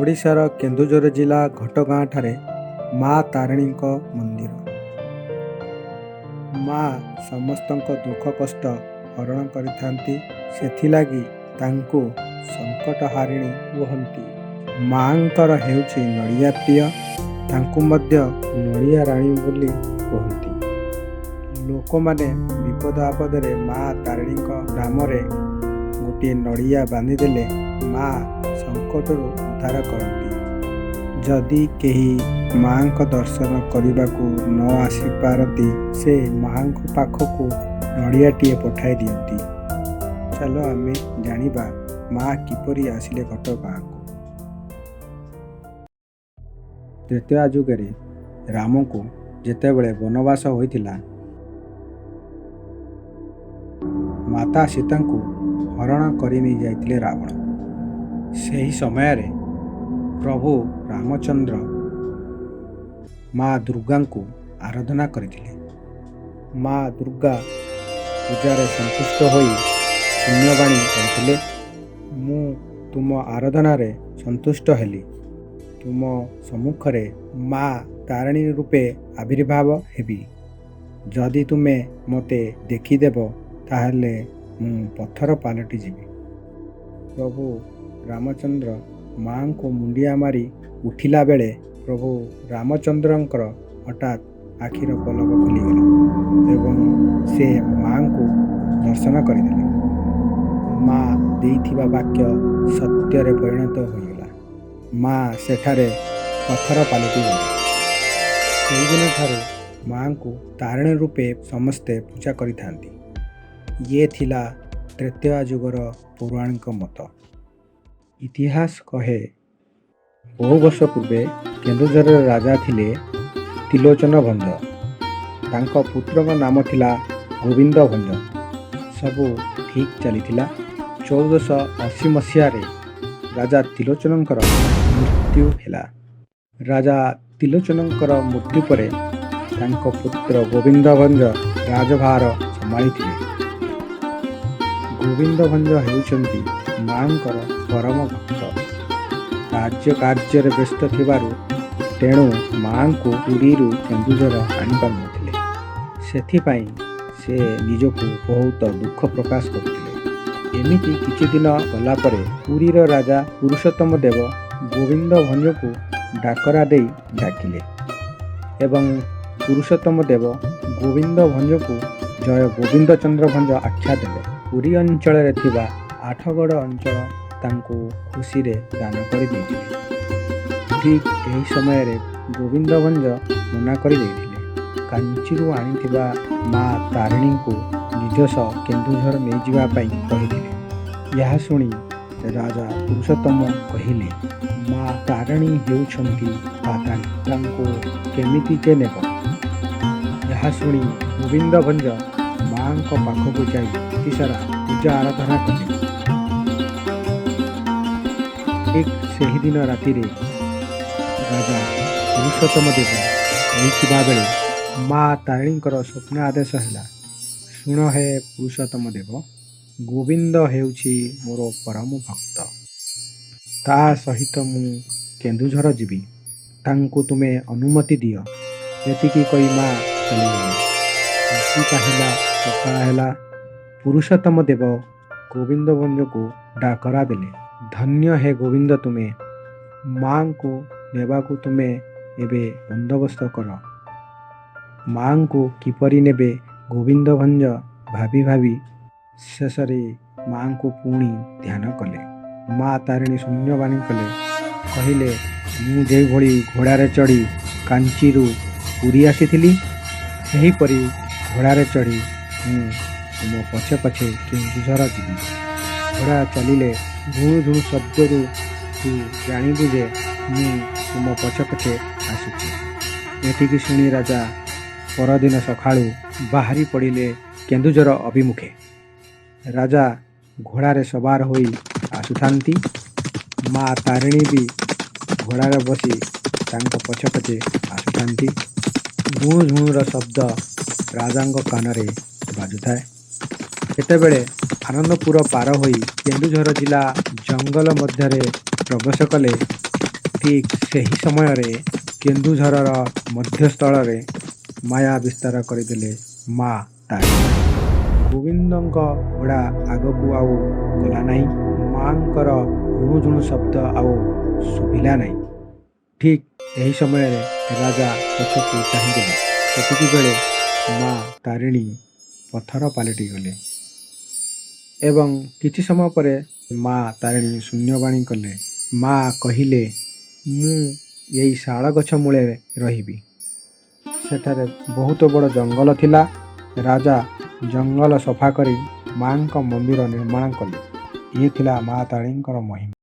ଓଡ଼ିଶାର କେନ୍ଦୁଝର ଜିଲ୍ଲା ଘଟଗାଁଠାରେ ମା ତାରିଣୀଙ୍କ ମନ୍ଦିର। ମା ସମସ୍ତଙ୍କ ଦୁଃଖ କଷ୍ଟ ହରଣ କରିଥାନ୍ତି, ସେଥିଲାଗି ତାଙ୍କୁ ସଙ୍କଟହାରିଣୀ କୁହନ୍ତି। ମାଙ୍କର ହେଉଛି ନଡ଼ିଆ ପ୍ରିୟ, ତାଙ୍କୁ ମଧ୍ୟ ନଡ଼ିଆ ରାଣୀ ବୋଲି କୁହନ୍ତି। ଲୋକମାନେ ବିପଦ ଆପଦରେ ମା ତାରିଣୀଙ୍କ ନାମରେ ଗୋଟିଏ ନଡ଼ିଆ ବାନ୍ଧିଦେଲେ ମା ସଙ୍କଟରୁ ଉଦ୍ଧାର କରନ୍ତି। ଯଦି କେହି ମାଙ୍କ ଦର୍ଶନ କରିବାକୁ ନ ଆସିପାରନ୍ତି, ସେ ମାଙ୍କ ପାଖକୁ ନଡ଼ିଆଟିଏ ପଠାଇ ଦିଅନ୍ତି। ଚାଲ ଆମେ ଜାଣିବା ମା କିପରି ଆସିଲେ ଘଟଗାଁକୁ। ତ୍ରେତୟା ଯୁଗରେ ରାମଙ୍କୁ ଯେତେବେଳେ ବନବାସ ହୋଇଥିଲା, ମାତା ସୀତାଙ୍କୁ ହରଣ କରି ନେଇଯାଇଥିଲେ ରାବଣ। ସେହି ସମୟରେ ପ୍ରଭୁ ରାମଚନ୍ଦ୍ର ମା ଦୁର୍ଗାଙ୍କୁ ଆରାଧନା କରିଥିଲେ। ମା ଦୁର୍ଗା ପୂଜାରେ ସନ୍ତୁଷ୍ଟ ହୋଇ ଶୂନ୍ୟବାଣୀ କହିଥିଲେ, ମୁଁ ତୁମ ଆରାଧନାରେ ସନ୍ତୁଷ୍ଟ ହେଲି, ତୁମ ସମ୍ମୁଖରେ ମା ତାରିଣୀ ରୂପେ ଆବିର୍ଭାବ ହେବି। ଯଦି ତୁମେ ମୋତେ ଦେଖିଦେବ, ତାହେଲେ ମୁଁ ପଥର ପାଲଟି ଯିବି। ପ୍ରଭୁ ରାମଚନ୍ଦ୍ର ମାଙ୍କୁ ମୁଣ୍ଡିଆ ମାରି ଉଠିଲା ବେଳେ ପ୍ରଭୁ ରାମଚନ୍ଦ୍ରଙ୍କର ହଠାତ୍ ଆଖିର ପଲକ ଖୋଲିଗଲା ଏବଂ ସେ ମାଙ୍କୁ ଦର୍ଶନ କରିଦେଲେ। ମା ଦେଇଥିବା ବାକ୍ୟ ସତ୍ୟରେ ପରିଣତ ହୋଇଗଲା। ମା ସେଠାରେ ପଥର ପାଲଟିଗଲେ। ସେହିଦିନଠାରୁ ମାଙ୍କୁ ତାରିଣୀ ରୂପେ ସମସ୍ତେ ପୂଜା କରିଥାନ୍ତି। ଇଏ ଥିଲା ତ୍ରେତୟା ଯୁଗର ପୌରାଣିକ ମତ। ଇତିହାସ କହେ, ବହୁ ବର୍ଷ ପୂର୍ବେ କେନ୍ଦୁଝରର ରାଜା ଥିଲେ ତ୍ରିଲୋଚନ ଭଞ୍ଜ। ତାଙ୍କ ପୁତ୍ରଙ୍କ ନାମ ଥିଲା ଗୋବିନ୍ଦ ଭଞ୍ଜ। ସବୁ ଠିକ୍ ଚାଲିଥିଲା। 1480 ମସିହାରେ ରାଜା ତ୍ରିଲୋଚନଙ୍କର ମୃତ୍ୟୁ ହେଲା। ରାଜା ତ୍ରିଲୋଚନଙ୍କର ମୃତ୍ୟୁ ପରେ ତାଙ୍କ ପୁତ୍ର ଗୋବିନ୍ଦ ଭଞ୍ଜ ରାଜଭାର ସମ୍ଭାଳିଥିଲେ। ଗୋବିନ୍ଦ ଭଞ୍ଜ ହେଉଛନ୍ତି ମାଙ୍କର ପରମ ଭକ୍ତ। ରାଜ୍ୟ କାର୍ଯ୍ୟରେ ବ୍ୟସ୍ତ ଥିବାରୁ ତେଣୁ ମାଙ୍କୁ ପୁରୀରୁ କେନ୍ଦୁଝର ଆଣିପାରୁନଥିଲେ। ସେଥିପାଇଁ ସେ ନିଜକୁ ବହୁତ ଦୁଃଖ ପ୍ରକାଶ କରୁଥିଲେ। ଏମିତି କିଛି ଦିନ ଗଲା ପରେ ପୁରୀର ରାଜା ପୁରୁଷୋତ୍ତମ ଦେବ ଗୋବିନ୍ଦ ଭଞ୍ଜକୁ ଡାକରା ଦେଇ ଡାକିଲେ ଏବଂ ପୁରୁଷୋତ୍ତମ ଦେବ ଗୋବିନ୍ଦ ଭଞ୍ଜକୁ ଜୟ ଗୋବିନ୍ଦ ଚନ୍ଦ୍ର ଭଞ୍ଜ ଆଖ୍ୟା ଦେଲେ। ପୁରୀ ଅଞ୍ଚଳରେ ଥିବା ଆଠଗଡ଼ ଅଞ୍ଚଳ ତାଙ୍କୁ ଖୁସିରେ ଦାନ କରିଦେଇଥିଲେ। ଠିକ୍ ଏହି ସମୟରେ ଗୋବିନ୍ଦ ଭଞ୍ଜ ମନା କରିଦେଇଥିଲେ କାଞ୍ଚିରୁ ଆଣିଥିବା ମା ତାରିଣୀଙ୍କୁ ନିଜ ସହ କେନ୍ଦୁଝର ନେଇଯିବା ପାଇଁ କହିଥିଲେ। ଏହା ଶୁଣି ରାଜା ପୁରୁଷୋତ୍ତମ କହିଲେ, ମା ତାରିଣୀ ହେଉଛନ୍ତି ପାତାଳୀ, ତାଙ୍କୁ କେମିତି ଯେ ନେବ? ଏହା ଶୁଣି ଗୋବିନ୍ଦ ଭଞ୍ଜ ମାଙ୍କ ପାଖକୁ ଯାଇ ରାତିସାରା ପୂଜା ଆରାଧନା କଲେ। ଠିକ୍ ସେହିଦିନ ରାତିରେ ରାଜା ପୁରୁଷୋତ୍ତମ ଦେବ ଶୋଇଥିବା ବେଳେ ମା ତାରିଣୀଙ୍କର ସ୍ୱପ୍ନ ଆଦେଶ ହେଲା, ଶୁଣ ହେ ପୁରୁଷୋତ୍ତମ ଦେବ, ଗୋବିନ୍ଦ ହେଉଛି ମୋର ପରମ ଭକ୍ତ। ତା ସହିତ ମୁଁ କେନ୍ଦୁଝର ଯିବି, ତାଙ୍କୁ ତୁମେ ଅନୁମତି ଦିଅ। ଏତିକି କହି ମା ଚାଲିଗଲେ। ରାତି ପାହିଲା, ସକାଳ ହେଲା। ପୁରୁଷୋତ୍ତମ ଦେବ ଗୋବିନ୍ଦ ଭଞ୍ଜକୁ ଡାକରା ଦେଲେ, ଧନ୍ୟ ହେ ଗୋବିନ୍ଦ, ତୁମେ ମାଙ୍କୁ ନେବାକୁ ତୁମେ ଏବେ ବନ୍ଦୋବସ୍ତ କର। ମାଙ୍କୁ କିପରି ନେବେ ଗୋବିନ୍ଦ ଭଞ୍ଜ ଭାବି ଭାବି ଶେଷରେ ମାଙ୍କୁ ପୁଣି ଧ୍ୟାନ କଲେ। ମା ତାରିଣୀ ଶୂନ୍ୟବାଣୀ କଲେ, କହିଲେ, ମୁଁ ଯେଉଁଭଳି ଘୋଡ଼ାରେ ଚଢ଼ି କାଞ୍ଚିରୁ ପୁରୀ ଆସିଥିଲି, ସେହିପରି ଘୋଡ଼ାରେ ଚଢ଼ି ମୁଁ ତୁମ ପଛେ ପଛେ କେନ୍ଦୁଝର ଯିବି। ଘୋଡ଼ା ଚାଲିଲେ ଝୁଣୁ ଝୁଣୁ ଶବ୍ଦରୁ ତୁ ଜାଣିବୁ ଯେ ମୁଁ ତୁମ ପଛେ ପଛେ ଆସୁଛି। ଏତିକି ଶୁଣି ରାଜା ପରଦିନ ସକାଳୁ ବାହାରି ପଡ଼ିଲେ କେନ୍ଦୁଝର ଅଭିମୁଖେ। ରାଜା ଘୋଡ଼ାରେ ସବାର ହୋଇ ଆସୁଥାନ୍ତି, ମା ତାରିଣୀ ବି ଘୋଡ଼ାରେ ବସି ତାଙ୍କ ପଛେ ପଛେ ଆସୁଥାନ୍ତି। ଝୁଣୁ ଝୁଣୁର ଶବ୍ଦ ରାଜାଙ୍କ କାନରେ ବାଜୁଥାଏ। ଯେତେବେଳେ ଆନନ୍ଦପୁର ପାର ହୋଇ କେନ୍ଦୁଝର ଜିଲ୍ଲା ଜଙ୍ଗଲ ମଧ୍ୟରେ ପ୍ରବେଶ କଲେ, ଠିକ୍ ସେହି ସମୟରେ କେନ୍ଦୁଝରର ମଧ୍ୟସ୍ଥଳରେ ମାୟା ବିସ୍ତାର କରିଦେଲେ ମା ତାରିଣୀ। ଗୋବିନ୍ଦଙ୍କ ଘୋଡ଼ା ଆଗକୁ ଆଉ ଗଲା ନାହିଁ। ମାଙ୍କର ରୁଣୁଝୁଣୁ ଶବ୍ଦ ଆଉ ଶୁଭିଲା ନାହିଁ। ଠିକ୍ ଏହି ସମୟରେ ରାଜା ପଛକୁ ଚାହିଁଦେଲେ। ସେତିକିବେଳେ ମା ତାରିଣୀ ପଥର ପାଲଟିଗଲେ ଏବଂ କିଛି ସମୟ ପରେ ମା ତାରିଣୀ ଶୂନ୍ୟବାଣୀ କଲେ। ମା କହିଲେ, ମୁଁ ଏଇ ଶାଳ ଗଛ ମୂଳେ ରହିବି। ସେଠାରେ ବହୁତ ବଡ଼ ଜଙ୍ଗଲ ଥିଲା। ରାଜା ଜଙ୍ଗଲ ସଫା କରି ମାଙ୍କ ମନ୍ଦିର ନିର୍ମାଣ କଲେ। ଇଏ ଥିଲା ମା ତାରିଣୀଙ୍କର ମହିମା।